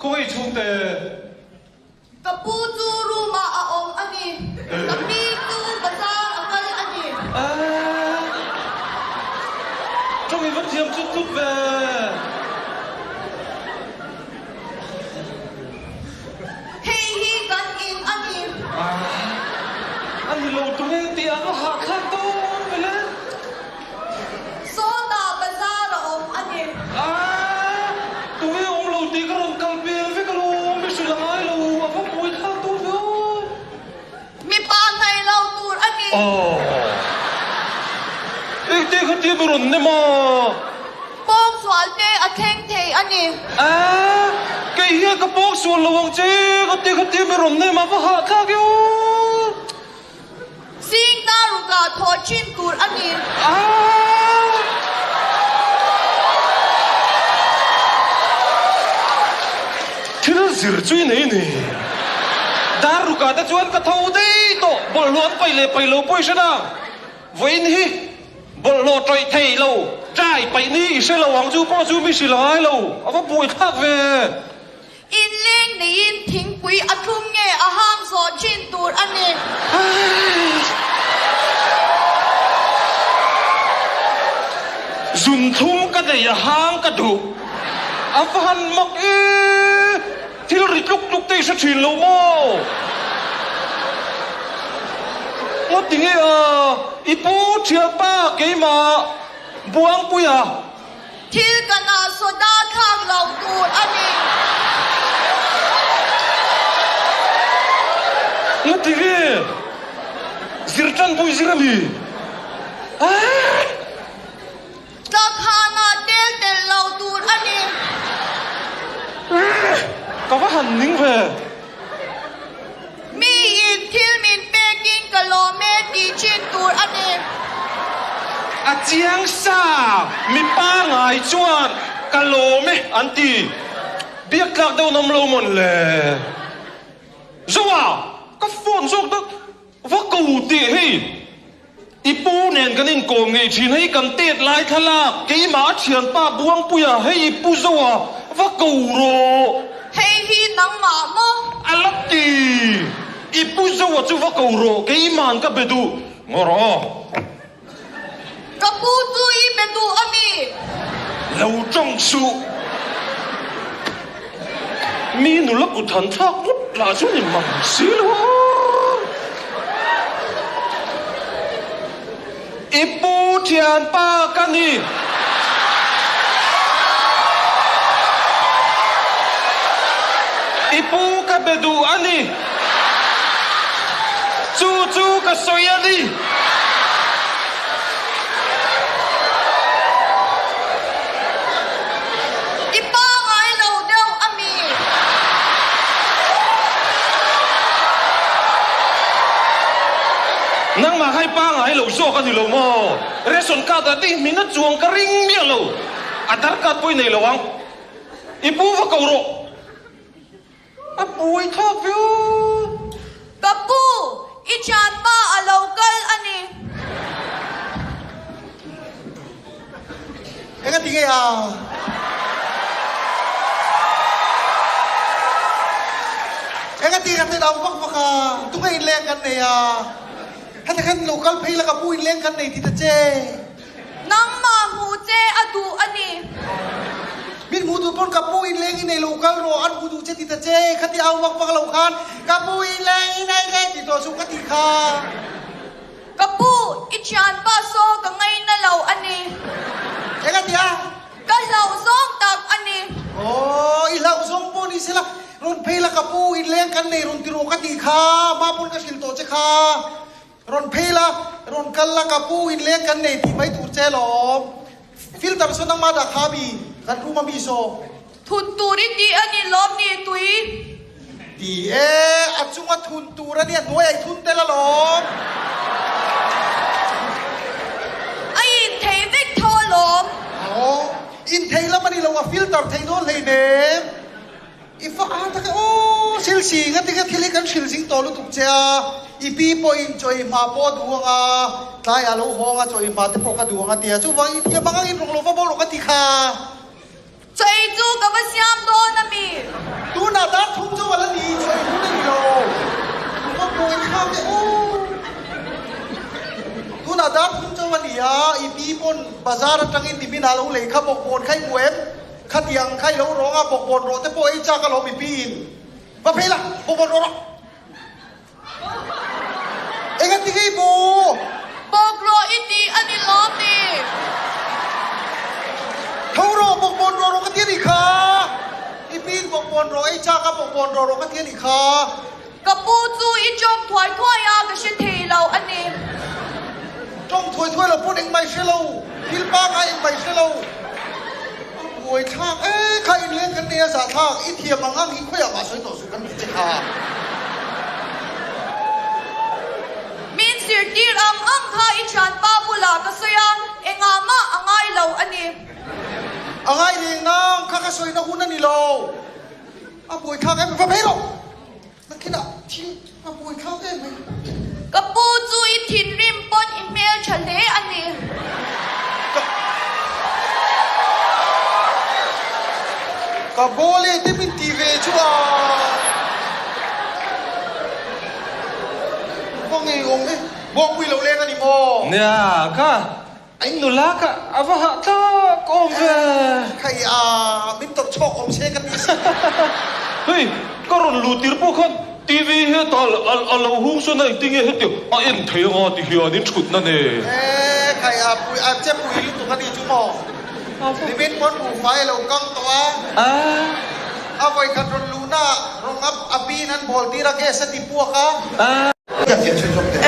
Khawngaih i chhungte. Ka pu chu room ah a awm a ni. Ka pi chu bazar a kal a ni. Eeh. Tawng i va thiam tlut tlut ve. Hei hi kan in a ni. Aah. A ni lo tunge tih a va hahthlak dawn ve le. Sawtah bazar a awm a ni. Aah. Tunge awm lo tih ka rawn kal pel vek alawm, i hrilh a ngai lo, a va buai thlak dawn ve aw. Mipa hnaih lo tur a ni. Aw. Engte kha tia ka rawn nem a. Pawng sual te a thleng thei a ni. Aaa. Kei hian ka pawng sual lo ang che, ka ti kha tia mi rawn nem a, va hahthlak e aw. Zing dar rukah thawh thin tur a ni. Aaa. Thil zir chu i nei ni. Dar rukah te chuan ka tho daih tawh, bawlhhlawh an paih leh paih lo pawh i hre na. Vawiin hi bawlhhlawh tawih thei lo, trai paih ni i hre lo ang chu pawh chu mi hrilh a ngai lo, a va buaithlak ve. Inleng neiin thingpui a thlum nge a hang zawh thin tur a ni. Zun thlum ka nei a hang ka duh. A va han mak e! Thil ri tluk tluk te i hre thin lo maw? Ngawt tinge a, i pu thianpa keimah Buangpuia. Thil ka nah soda thlak lo tur a ni. Ngawt tinge? Zir tanpui zir a mi? Aah! Tlakhanah tel telh lo tur a ni. Ka va han ning ve. Miin thil min pekin ka lawm e tih chin tur a ni. A chiang sa, mi pangai chuan ka lawm e an ti. Biak tlak deuh nawm lo mawn le. Zoa, ka phone zawk dak. Va ko teh hei, i pu nen kan inkawm ngei thin hei kan tet lai thlalak keimah a thianpa Buangpuia hei i pu Zoa va ko rawh. Hei hi nangmah maw? A la ti, i pu Zoa chu va ko rawh keima'n ka be duh ngaw rawh aw. Ka pu chu i be duh a mi? Lo tawng suh. Mi nula kut han thlak ngawt lah chu ni mang si lo a. I pu thianpa ka ni. I pu ka be duh a ni. Chu chu ka sawi a ni. I pangai lo deuh a mi? Nangmah kha i pangai lo zawk a ni lo maw? Ration card ah te i hmin a chuang ka ring miah lo. Aadhar card pawh i nei lo ang. I pu va ko rawh. A buai thlak viau. Ka pu, i thianpa a lo kal a ni. Eng a ti ngei a? Eng a ti ka tet au vak vak a, tunge inleng kan nei a? Heta khan lo kal phei la ka pu inleng kan nei ti ta che. Nangmah hmuh che a duh a ni. Min hmuh duh pawn ka pu inleng i nei lo kal rawh, an hmu duh che ti ta che, khati au vak vak lo khan ka pu inleng i nei le ti tawh suh ka ti kha. Ka pu, i thianpa saw ka ngaina lo a ni. Eng a ti a? Ka hlauh zawng tak a ni. Aw, i hlauh zawng pawh ni sela, rawn phei la ka pu inleng kan nei rawn ti rawh ka ti kha, hma pawn ka hrilh tawh che kha. Rawn phei la, rawn kal la, ka pu in leng kan nei tih mai tur che lawm. Filter saw nangmah dah kha mi, kan room a mi saw. Thun tur i tih a ni lawm ni tui? Ti e, a chunga thun tur a nia, hnuai ah i thun tel alawm. A inthei vek tho alawm. Aw, inthei lam a ni lo, a filter thei dawn hleinem. I fa a tak e aw Silsi nga tinge thil hi kan hrilh zing tawh lutuk che a, i pi pawhin chaw i hma pawh a duh ang a, tlaiah a lo hawng a chaw i hma te pawh ka duh ang a tia, chuvangin i thiam ang angin rawng lo va bo rawh ka ti kha. Chaw ei chu ka va siam dawn a mi? Tu? ina lo lei kha bawkbawn kha i hmu em? Khatiang kha i lo rawng a, bawkbawn rawh te pawh ei chak alawm i pi in. Va phei la, bawkbawn rawh rawh. Engati nge i bu? Bawk rawh i ti a ni lawm ni? Tho rawh, bawkbawn rawh rawh ka ti a nih kha. I pi in bawkbawn rawh ei chak a, bawkbawn rawh rawh ka ti a nih kha. Ka pu chu i tawng thuai thuai a, ka hre thei lo a ni. Tawng thuai thuai lo pawn engmah i hre lo, thil pangngai engmah i hre lo. A buai thlak e, kha inleng kan nei a zah thlak, i thiam ang ang hi khawiah mah sawi tawh suh kan ti che kha. Min zirtir ang ang kha i thianpa bulah ka sawi a, engah mah a ngai lo a ni. A ngai reng nang, kha ka sawina hun a ni lo. A buai thlak em, va phei rawh. Nakinah thil a buai thlak em mai. Ka pu chu i thinrim pawn i hmel tha hle a ni. Ka Ka ball e te min ti ve chu a va ngeiawm e. Buangpui lo leng a ni maw? Nia ka In nula ka a va hah tlak awm ve. Khai a, min tawrh chhawk awm se ka ti si. Hei, ka rawn luh tir pawh khan TV hi a a lo hung sawn a, engtin nge heti a en thei anga ti hian in thutna ne. E, khai a, pui a che pui lutuk a ni chu maw? Nimin pawn buhfai a lo kang tawh a. A vawikhat rawn luhna ah rawng a a pin an bawl tir a, gas a ti puak a.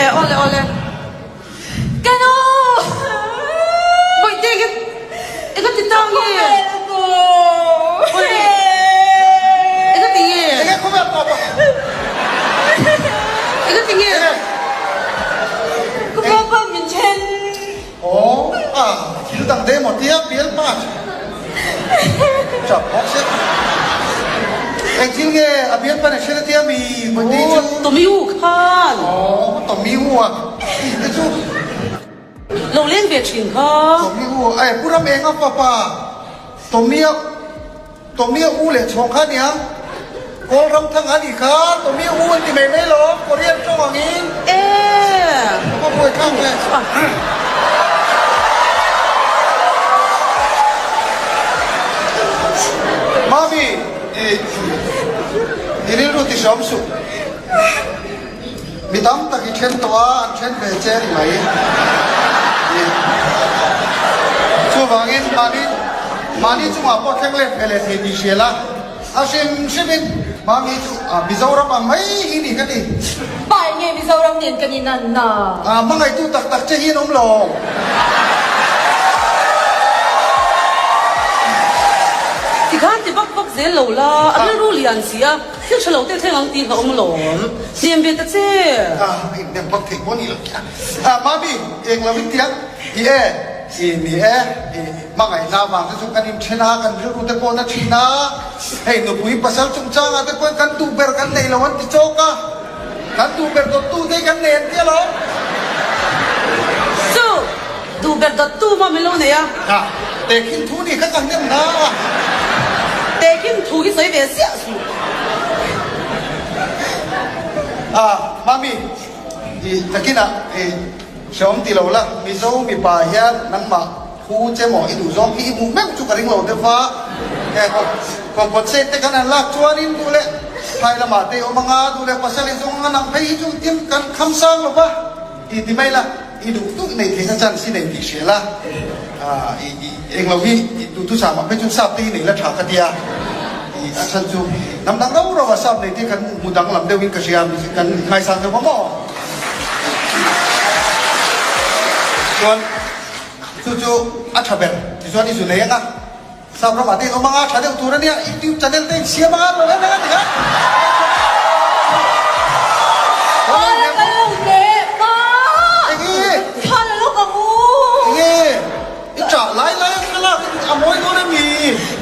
E, awle awle. Ka nu! Bawihte ka eng a ti tang nge? Eng a ti nge? Enge khawvel tawp a? Eng a ti nge? Ka papa min then. Aw a thil dang te emaw tia bial pa chu chap bawk se. Eng thil nge a bial pan a hriat a tia mi Bawihte chu? Tommy U khan. Aw Tommy U a. Tih te chu. Lo leng ve thin kha. Tommy u eh Pu Ram Enga fapa Tommy a Tommy a u leh chhawng kha nia. Kawl ram thang a nih kha Tommy a u an ti mai mai lo Korean tawng angin. Eh. Ka va buai thlak ve. Mami i i rilru ti hram suh. Mi tam tak i then tawh a, an then ve che ni mai. Chuvangin mahni mahni chungah pawh thleng let ve leh thei tih hria la, a hrim hrimin mahni chu Mizoram ang mai hi ni ka ti. Pa eng nge Mizoram nen kan inan na? Hmangaihtu tak tak che hi an awm lo. Tikhan ti vak vak zel lo la, a rilru lian si a. Thil tha lo te thleng ang tih ka awm lawm. Hnem ve ta che. A inhnem vak thei pawh a nih loh khi a. A Mami, eng lo in tiang i e, i ni e, i hmangaihna vang te chu kan inthen a, kan rilru te pawh na thin a, hei nupui pasal chungchangah te pawhin kan duh ber kan nei lo an ti chawk a, kan duh ber dawttu te hi kan nei an ti alawm. Chu, duh ber dawttu maw min lo nei a? A, tehkhin thu ni kha ka hnem na a. Tehkhin thu hi sawi ve ziah suh. A, Mami, i takinah i hrehawm ti lo la, Mizo mipa hian nangmah thu che maw i duh zawng hi i hmuh meuh chu ka ring lo deuh va, he kawpawt set te khan an lak chuanin duh leh phai lamah te i awm anga, duh leh pasal i zawng anga nang phei hi chu tin kan kham sang lo va, i ti mai la, i duh duh nei theihna chance i nei tih hria la, i eng lo hi i duhthusam ah phei chuan sap te hi nei la tha ka tia, i a chhan chu hnam dang rau rau ah sap nei te kan hmu danglam deuh in ka hria, kan ngaisang deuh va maw? Chuan. Chu chu a tha ber tichuan i zu nei anga Sap ramah te in awm anga tha deuh tur ania YouTube channel te in siam anga lo en anga tikha Enge i chah lai lai a thlalak a mawi dawn ami?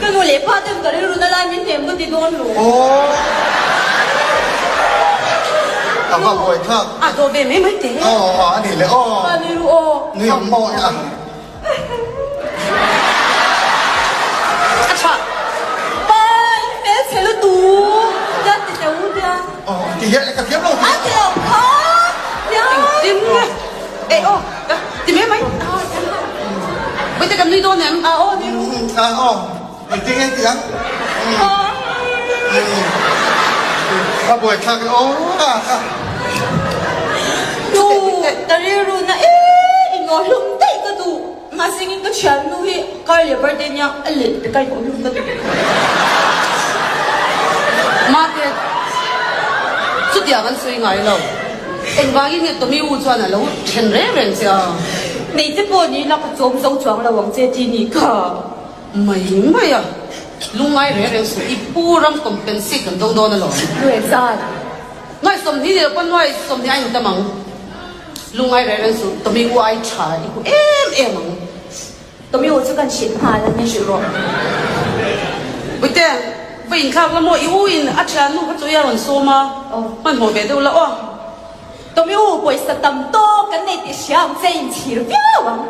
Ka nu leh pa ten ka rilru na lai min hnem ka ti dawn lo. Aw a va buai thlak. A dawh ve mai mai teh. Aw aw a nih le aw. A ni ru aw. Nui ang maw a. A tha. Pa in hmel chhe lutuk. Tia ti teh u tia. Aw ti hian ka thiam lo ti. A ti lo kha. Tia. Engtin nge. Eh aw ti mai mai. Vawiin te kan nui dawn em? A aw. kha aw. Engtin nge tih ang? A buaithlak e aw a kha. Nu, ka rilru na em in aw hlum daih ka duh. Mahsengin ka thiannu hi kar leh birthday nia a let pe kai aw hlum ka duh. Mate, chutiang an sawi ngai lo. Engvangin nge Tommy u chuan a lo then reng reng che a? Nei te pawh ni ila ka chawm zo chuang lo ang che ti ni kha. Mai mai a, lungngai reng reng suh, i pu ram compensate kan dawng dawn alawm. Nuai zan. Nuai 20 ni lo pawn nuai 20 a intam ang. Lungngai reng reng suh, Tommy u ai tha i hu em em ang. Tommy u chu kan hrilh nghal a ni hrilh rawh. Puite, va inthlak la maw, i u in a thiannu kha chu i a rawn sawm a, hmanhmawh ve deuh la aw. Tommy u, pawisa tam tawk kan nei tih hria ang che, inchhir viau ang.